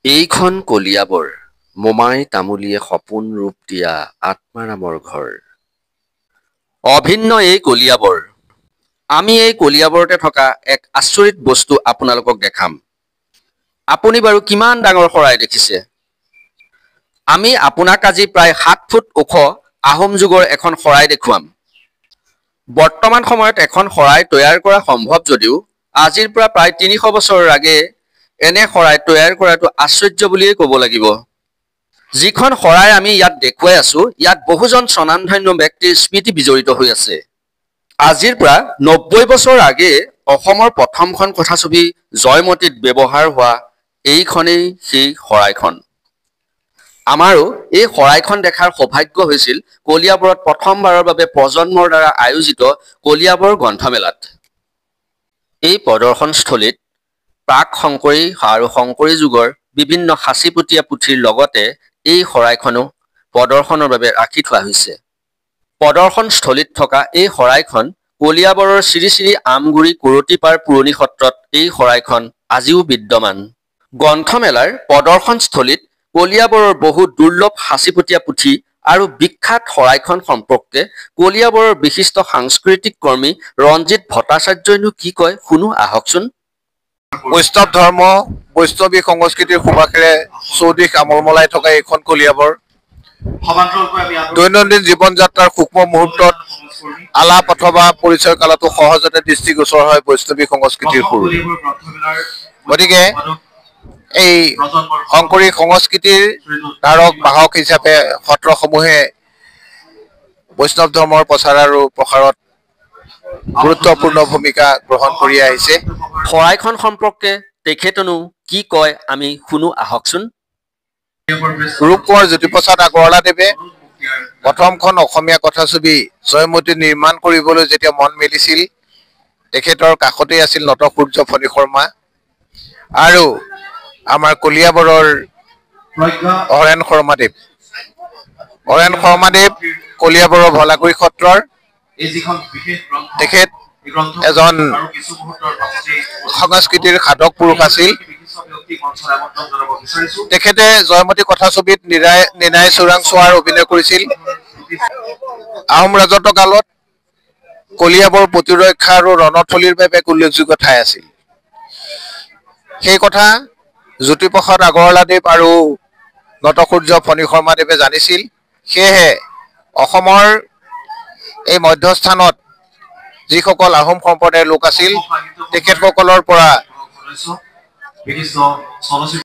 এইখন কলিয়াবৰ, মোমাই তামুলীয়ে সপোন ৰূপ দিয়া আত্মাৰামৰ ঘৰ। অভিন্ন এই কলিয়াবৰ। আমি এই কলিয়াবৰতে থকা এক আচৰিত বস্তু আপোনালোকক দেখাম। আপুনি বাৰু কিমান ডাঙৰ শৰাই দেখিছে? আমি আপোনাক আজি প্ৰায় 7 ফুট ওখ আহোম যুগৰ এখন শৰাই দেখুৱাম। বৰ্তমান সময়ত এখন শৰাই তৈয়াৰ কৰা সম্ভৱ যদিও আজিৰ পৰা প্ৰায় 300 বছৰৰ আগেয়ে এনে শৰাই তৈয়াৰ কৰাটো আশ্চৰ্য বুলিয়েই ক'ব লাগিব। যিখন শৰাই আমি ইয়াত দেখুৱাই আছো, ইয়াত বহুজন স্বনামধন্য ব্যক্তিৰ স্মৃতি বিজড়িত হৈ আছে। আজিৰ পৰা 90 বছৰ আগেয়ে অসমৰ প্ৰথমখন কথাছবি জয়মতীত ব্যৱহাৰ হোৱা এইখনেই সেই শৰাইখন। আমাৰো এই শৰাইখন দেখাৰ সৌভাগ্য হৈছিল কলিয়াবৰত প্ৰথমবাৰৰ বাবে প্ৰজন্মৰ দ্বাৰা আয়োজিত কলিয়াবৰ গ্ৰন্থমেলাত। এই প্ৰদৰ্শনস্থলীত প্ৰাক শংকৰী আৰু শংকৰী যুগৰ বিভিন্ন সাঁচিপতীয়া পুথিৰ লগতে এই শৰাইখনো প্ৰদৰ্শনৰ বাবে ৰাখি থোৱা হৈছে। প্ৰদৰ্শনস্থলীত থকা এই শৰাইখন কলিয়াবৰৰ শ্ৰী শ্ৰী আমগুৰি কৰতিপাৰ পুৰণি সত্ৰত এই শৰাইখন আজিও বিদ্যমান। গ্ৰন্থমেলাৰ প্ৰদৰ্শনস্থলীত কলিয়াবৰৰ বহু দুৰ্লভ সাঁচিপতীয়া পুথি আৰু বিখ্যাত শৰাইখন সম্পৰ্কে কলিয়াবৰৰ বিশিষ্ট সাংস্কৃতিক কৰ্মী ৰঞ্জিত ভট্টাচাৰ্যইনো কি কয় শুনো আহকচোন। বৈষ্ণৱ ধৰ্ম, বৈষ্ণৱী সংস্কৃতিৰ সুবাসেৰে চৌদিশ আমলমলাই থকা এইখন কলিয়াবৰ। দৈনন্দিন জীৱন যাত্ৰাৰ সূক্ষ্ম মুহূৰ্তত আলাপ অথবা পৰিচয় কালতো সহজতে দৃষ্টিগোচৰ হয় বৈষ্ণৱী সংস্কৃতিৰ সুৰ। গতিকে এই শংকৰী সংস্কৃতিৰ ধাৰক বাহক হিচাপে সত্ৰসমূহে বৈষ্ণৱ ধৰ্মৰ প্ৰচাৰ আৰু প্ৰসাৰত গুৰুত্বপূৰ্ণ ভূমিকা গ্ৰহণ কৰি আহিছে। শৰাইখন সম্পৰ্কে তেখেতনো কি কয় আমি শুনো আহকচোন। ৰূপকোঁৱৰ জ্যোতিপ্ৰসাদ আগৰৱালাদেৱে প্ৰথমখন অসমীয়া কথাছবি জয়মতী নিৰ্মাণ কৰিবলৈ যেতিয়া মন মেলিছিল, তেখেতৰ কাষতেই আছিল নটসূৰ্য ফণী শৰ্মা আৰু আমাৰ কলিয়াবৰৰ হৰেণ শৰ্মাদেৱ। হৰেণ শৰ্মাদেৱ কলিয়াবৰৰ ভলাগুৰি সত্ৰৰ, তেখেত এজন সংস্কৃতিৰ সাধক পুৰুষ আছিল। তেখেতে জয়মতী কথাছবিত নিনাই চোৰাংচোৱাৰ অভিনয় কৰিছিল। আহোম ৰাজত্ব কালত কলিয়াবৰ প্ৰতিৰক্ষা আৰু ৰণথলীৰ বাবে এক উল্লেখযোগ্য ঠাই আছিল। সেই কথা জ্যোতিপ্ৰসাদ আগৰৱালাদেৱ আৰু নটসূৰ্য ফণী শৰ্মাদেৱে জানিছিল। সেয়েহে অসমৰ এই মধ্যস্থানত যিসকল আহোম সম্প্ৰদায়ৰ লোক আছিল, তেখেতসকলৰ পৰা